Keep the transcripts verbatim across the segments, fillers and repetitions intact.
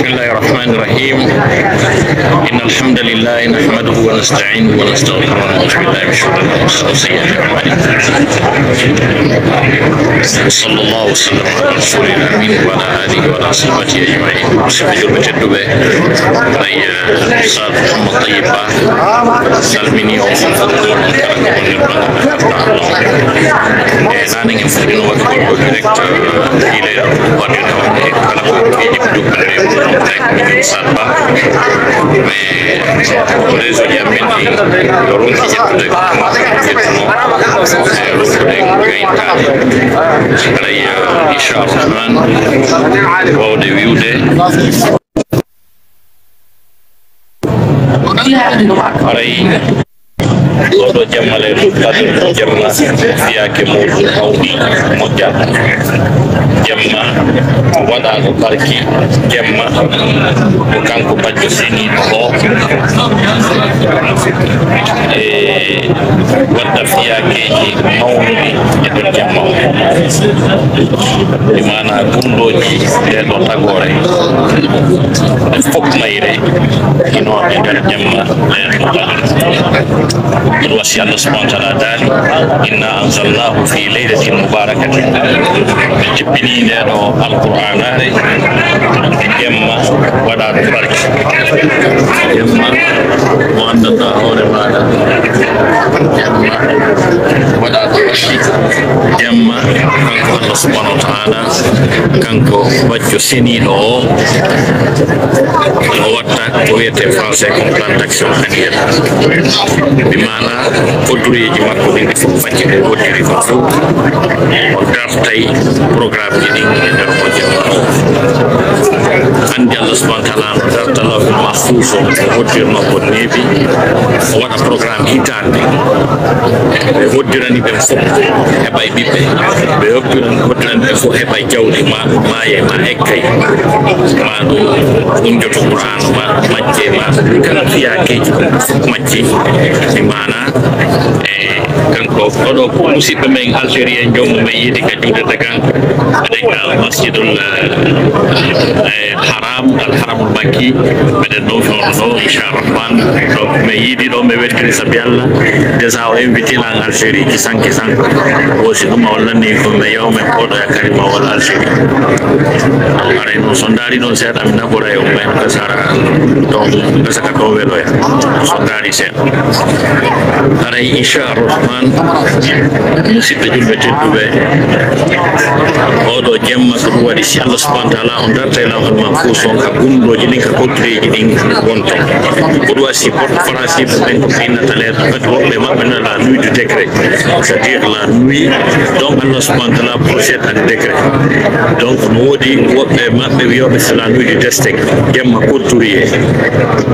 بسم الله الرحمن الرحيم. إن الحمد لله نحمده ونستعينه ونستغفره ونعوذ بالله من شرور أنفسنا وسيئات أعمالنا. وصلى الله وسلم على رسوله الأمين وعلى آله وعلى صحبه أجمعين. Musidɓe julɓe tedduɓe, Oustaz Mouhammad Tayyib Ba salmini on fof, kala ko woni ɗon. E naane ngen fof, ino waɗi goɗɗo direct, e, fiilere waɗde tawde kala ko piiji ko jokkondirii e ɗum direct, min Oustaz Ba. Mais réseau ji amen ɗi, yo ronki ƴettude ko ƴettuno, e ronkude gaytaade. Haray, eh, inchallah, wawde wiwde. Haray oɗo jamma Laylatul Qadr, jamma fiyaake muɗum hawɗi, moƴƴa. Jamma waɗaano barki, jamma ko kanko bajjo seniiɗo o, e wadda fiyaakeeji mawnuɗi e nder jamma o. Ɗi maana gundooji ɗee ɗoo tagoore, ɗe fof mayre, ino e nder jamma ɗee ɗoo tagoore. Ɗum wasi Allah subhanahu wa taala daali, "Inna anzalnahu fi laylatin mubarakatin." Ɓe jippini ndee ɗoo Alqur'aanaare jemma waɗaaɗo barki. Jemma mo anndanɗaa hoore maaɗa. Jemma waɗaaɗo barki. Jemma kanko Allah subhanahu wa taala, kanko bajjo seniiɗo o, o watta ko wiyetee français ko plan d'action annuel. Ɗi maana koddureeji makko ɗin ɗi fof majji ko hoddiri ko fof. O dartay programmeji ɗin e nder hojja. Anndi Allah subhanahu wa taala no darta lawhul mahfuz o, o hoddirno ko neebi, o waɗa programme hitaande. Ɓe hoddirani ɓen fof heɓay ɓiɓɓe, ɓe hoddirani ɓe fof heɓay jawdi, ma maaye, ma eggay, ma ɗum hunjoto Qur'aanu, ma majje, ma kala fiyaakeeji fof majji. Ɗi maana, e kanko oɗo musidɓe men Algérie en, joomu men yiɗi ka juuɗe dagan, eɗen ka Masjidul, eh, Haram, Al Haramul Makki, meɗen ɗo fewndo ɗo, inchallah. Rahman, donc, mi yiɗi ɗo, mi weltini sabi Allah. Déjà, o invité lan Algérie, kisan, kisan. O si ɗum, o lanni ko mi yaw, mi koɗo ya Karima wala Algérie. Aray, no so ndaari ɗon seeɗa, mi naɓora e o, ɓay no gasara, donc, gasa ka ɗo weɗoya. So ndaari seeɗa. Aray, inchallah. Rahman, musidɓe julɓe tedduɓe, oɗo jemma ko ɗum waɗi, si Allah subhanahu wa taala on darta e lawhul mahfuz on, ka gunndooji ɗin, ka koddireeji ɗin wonto. Ko ɗum waɗi si porte français ɓen ko innata leer, en fait, woɓɓe maɓɓe na la nuit du décret, c'est-à-dire la nuit dont Allah subhanahu wa taala procède à des décrets. Donc no woodi woɓɓe maɓɓe wiyooɓe c'est la nuit du destin, jemma couturier.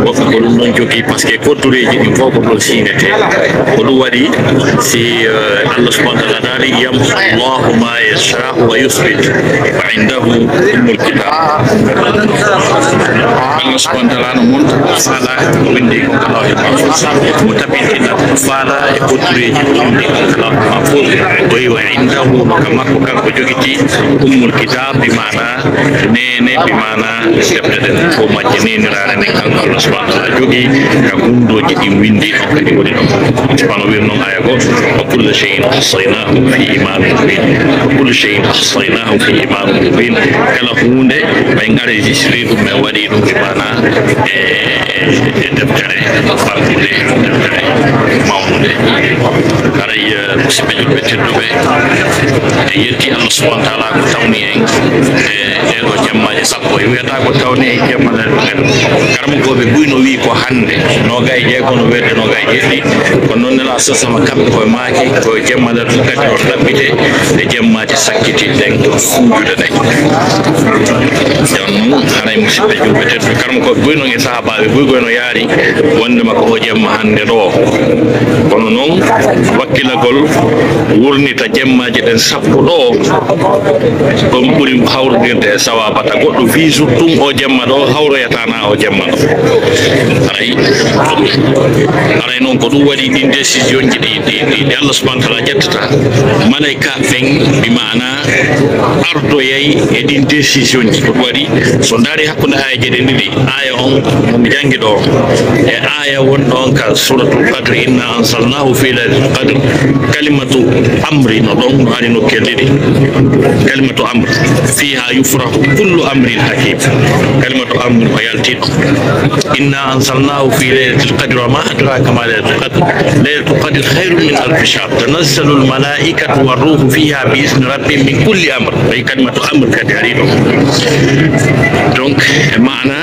Woɓɓe ko ɗum ɗon jogii, parce que couturier ji ɗin fof ko ɗon siynetee. Ko ɗum waɗi si, eh, Allah subhanahu wa taala daali, "Yamhu Allahu ma yasha wa yuthbit, wa indahu ummul kitab." Allah subhanahu wa taala no monta ko faala ko windi ko ka lawhul mahfuz. Mo tabintina ko faala e koddureeji ko windi ko ka lawhul mahfuz. O wi, "Wa indahu", no ka makko kanko jogiti, ummul kitab, bi maana neene, bi maana defte ɗen fof majje, neeniraare nden kanko Allah subhanahu wa taala jogii, ka gunndooji ɗin winndi, on kadi woni ɗon. Subhanahu wa taala non aya goo, "Wa kulla shay'in ahsaynahu fi imamin mubin." "Wa kulla shay'in ahsaynahu fi imamin mubin." Kala huunde, min enregistré ɗum, min waɗi ɗum, bi maana, e, e deftere fanɗude, deftere mawnde. Haray, eh, musidɓe julɓe tedduɓe, en yetti Allah subhanahu wa taala ko tawni en e ɗee ɗoo jemmaaji sappo. E wiyata ko tawni en jemma Laylatul Qadr. Karamokooɓe buy no wii ko hannde, noogay jeego no wedde noogay jeeɗiɗi. Kono noon Nelaaɗo sallallaahu alayhi wa sallam kamɓe koye maaki ko jemma Laylatul Qadr o ɗaɓɓite e jemmaaji sakkitiiɗi ɗen, suujude ɗen. Jon non, haray musidɓe julɓe tedduɓe, karamokooɓe buy no e sahaabaaɓe buy goy no yaari wonndema ko o jemma hannde ɗo. Kono noon, wakkilagol wurnita jemmaaji ɗen sappo ɗo, ɗon ɓuri hawrondirde e sawaaba, ta goɗɗo fii Surtout o jemma ɗo, hawroyatana o jemma ɗo. Haray, haray noon ko ɗum waɗi ɗin décision ji ɗi, ɗi, ɗi, ɗi Allah subhanahu wa taala ƴettata. Malayka ɓen, bi maana, ardoyay e ɗin décision ji. Ko ɗum waɗi, so ndaari hakkunde aayeeje ɗen ɗiɗi, aaya on, mo mi janngi ɗo, e aaya wonɗo on ka Suratul Qadr, "Inna anzalnahu fi laylatil qadr." Kalimatu amri no ɗon, no ari nokkel ɗiɗi. Kalimatu amr. "Fiha yufraku kullu amrin hakim." Kalimatu amr o yalti ɗon. "Inna anzalnahu fi laylatil qadr, wa ma adraka ma laylatul qadr. Laylatul qadr khairun min alfi shahr. Tanazzalul malaikatu war ruhu fiha bi izni rabbihim min kulli amr." Ɓay kalimatu amr kadi ari ɗon. Donc, e maana,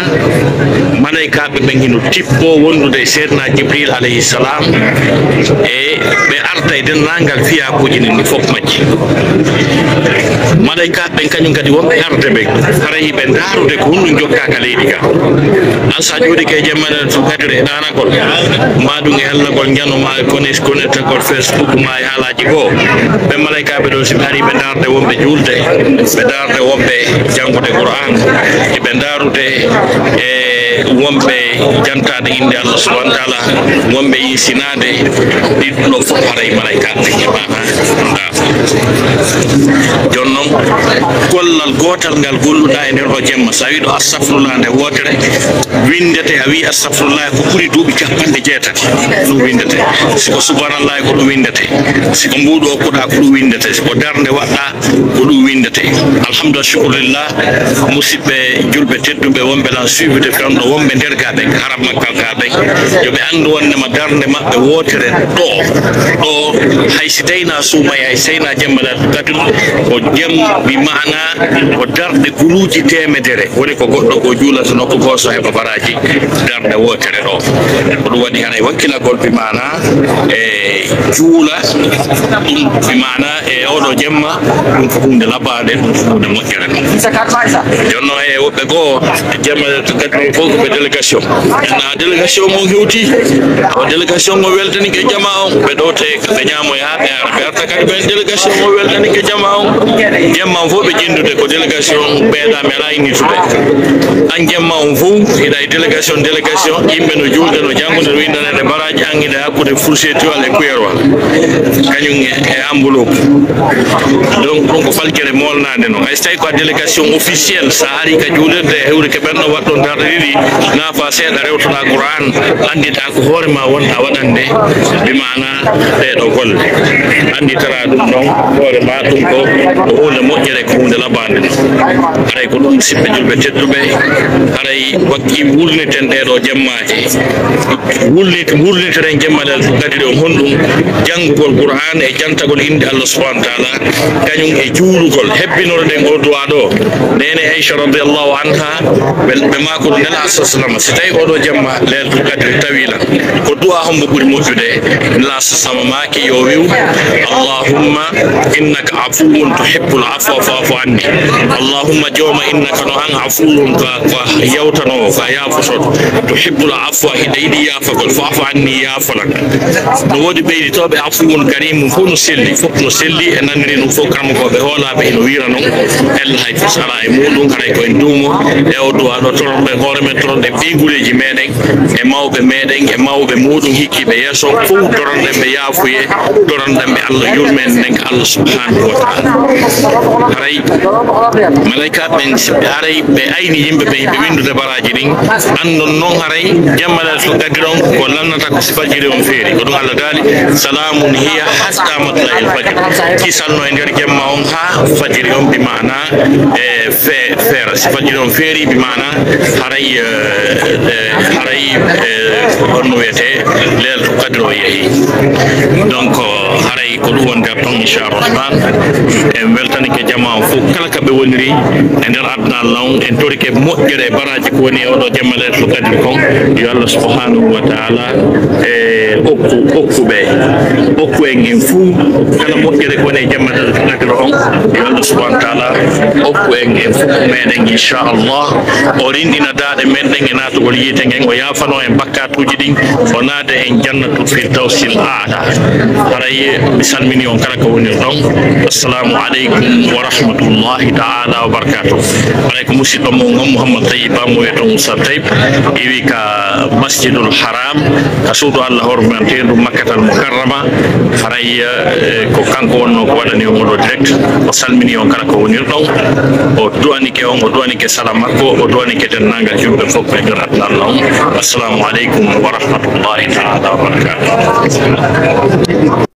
malaykaaɓe ɓen hino tippo wondude e Seydina Jibril alayhi salam, e ɓe arta e denndaangal fiyaakuuji ɗin fof majji. Malaykaaɓe ɓen kañum kadi wonɓe arde ɓen, haray ɓe ndaarude ko honɗum jokkaa ka leydi ka. An sa jooɗike e jemma nden to kadiri e ɗaanagol, ma ɗum e hellagol njano ma e kone-, konetagol Facebook ma e haalaaji goo. Ɓen malaykaaɓe ɗo si ɓe ari ɓe ndaarde wonɓe juulde, ɓe ndaarde wonɓe janngude Qur'an, ɓe ndaarude e wonɓe jantaade innde Allah subhanahu wa taala, wonɓe insinaade, ɗiɗɗo fof haray malaykaaɓe heɓaaka. Jooni noon, gollal gootal ngal golluɗaa e nder o jemma, so a wii ɗo astafirullah nde wootere, winndete, a wii astafirullah ko ɓuri duuɓi capanɗe jeetati, ɗum winndete. Si ko subhanallah ko ɗum winndete. Si ko mbuuɗu okkuɗaa ko ɗum winndete. Si ko darnde waɗɗaa ko ɗum winndete. Alhamdulillah, shukurillah, musidɓe julɓe tedduɓe wonɓe lan suivre fewndo wonɓe nder gaa ɓen, haram makka gaa ɓen, yo ɓe anndu wonndema darnde maɓɓe wootere ɗo, ɗo hay si tawii na suumay, hay si tawii na jemma Laylatul Qadr, ko jem bi maana ko darɗe guluuji teemedere, woni ko goɗɗo ko juulata nokku goo so heɓa baraaji darnde wootere ɗo. Ko ɗum waɗi haray wakkilagol bi maana e juula ɗum bi maana e oɗo jemma, ɗum ko huunde labbaande, ɗum ko huunde moƴƴere ɗum. Jooni noon e woɓɓe goo, jemma to kadi ɗum fof ko ɓe délégation. Na délégation mo hewti, o délégation mo weltani ke jama on, ɓe ɗo te ɓe ñaamoya, ɓe ara, ɓe arta kadi ɓen délégation mo weltani ke jama on. Jemma on fof ɓe jenndude ko délégation ɓeeɗa mi alaa innitude. An jemma on fof, hiɗa e délégation, délégation, yimɓe no juulde, no janngude, no winndanede baraaji, an hiɗa hakkude fourchette walla e kuyerwal. Kañum e, e enveloppe. Donc, ɗum ko faljere molnaande noon. Hay so tawi ko a délégation officielle, sa ari ka juulirde, hewri ke ɓen ɗo waɗɗon darɗe ɗiɗi, naafa seeɗa, rewtoɗa Qur'an, anndita ko hoore ma wonɗa waɗande, bi maana ɗee ɗoo golle. Annditara ɗum ɗon hoore ma, ɗum ko, ko huunde moƴƴere, ko huunde labbaande. Haray ko ɗum, siɓɓe julɓe tedduɓe, haray wakki wulniten ɗee ɗoo jemmaaji. Wulnit-, wulnitiren jemma Laylatul Qadri on, honɗum? Janngugol Qur'an e jantagol innde Allah subhanahu wa taala, kañum e juulugol. Hebbinoroɗen o du'a ɗo. Neene Aisha radiyallahu anha, ɓe, ɓe maako ɗum, Nela sallallahu alaihi wasallam, si tawi oɗo jemma Laylatul Qadri tawi lan, ko du'a hombo ɓuri moƴƴude? Nela sallallahu alaihi wasallam maaki yo wi'u, "Allahumma innaka afuwun tuhibbul afwa fa'fu anni." Allahumma, jooma, innaka no an afuwun, ko a, ko a yawtanoowo, ko a yaafotoɗo. Tuhibbul afwa, hiɗa yiɗi yaafagol, fa'fu anni, yaafolan. No woodi ɓeyditooɓe afuwun karimun, fof no selli, fof no selli, e naniri ɗum fof, karamokooɓe hoolaaɓe hino wiira noon. Ella hay fus alaa e muuɗum, haray ko en duumo e o du'a ɗo, toronɗen hoore men, toronɗen ɓeynguleeji meɗen, e mawɓe meɗen, e mawɓe muuɗum hikkiiɓe yeeso, fof toronɗen ɓe yaafuye, toronɗen ɓe Allah yurmen nden ka Allah subhanahu wa taala. Haray malaykaaɓe ɓen, si ɓe haray ɓe ayni yimɓe ɓen, ɓe winndude baraaji ɗin, anndon noon haray jemma Laylatul Qadri on ko lannata ko si fajiri on feeri. Ko ɗum Allah daali, "Salamun hiya hatta matla'il fajr." Kisal no e nder jemma on haa fajiri on, bi maana, e, fe-, feera. Si fajiri on feeri, bi maana, haray, e, e, haray, e, on no wiyetee Laylatul Qadri o yehi. Donc, haray ko ɗum woni nder ton, inchallah rahman. En weltanike jama on fof, kala ka ɓe woniri e nder aduna Allah on, en torike moƴƴere e baraaji Woni e oɗo jamma Laylatul Qadr kon, yo Allah subhanahu wa ta'ala, e okku, okku ɓe, okku en, en fuu, kala moƴƴere ko woni e jamma Laylatul Qadr on, yo Allah subhanahu wa ta'ala okku en, en fuu meɗen, inchallah. O rinɗina daaɗe men ɗen e naatugol yiite ngen, o yaafano en bakkatuuji ɗin, o naada en jannatul firdawsil a'la. Haray mi salmini on kala ko wonir ɗon. Assalamu aleykum wa rahmatullahi ta'ala wa barakatuh. Haray ko musidɗo mon on Mouhammad Tayyib Ba mo wiyetee Moussa Tayyib, iwi ka Masjidul Haram, ka suudu Allah hormanteeɗo Makkatal Mukarrama. Haray, eh, ko kanko wonno ko waɗani on oɗo direct. O salmini on kala ko wonir ɗon. O du'anike on, o du'anike sala makko, o du'anike denndaangal yimɓe fof ɓe nder aduna Allah on. Assalamu aleykum wa rahmatullahi ta'ala wa barakatuh.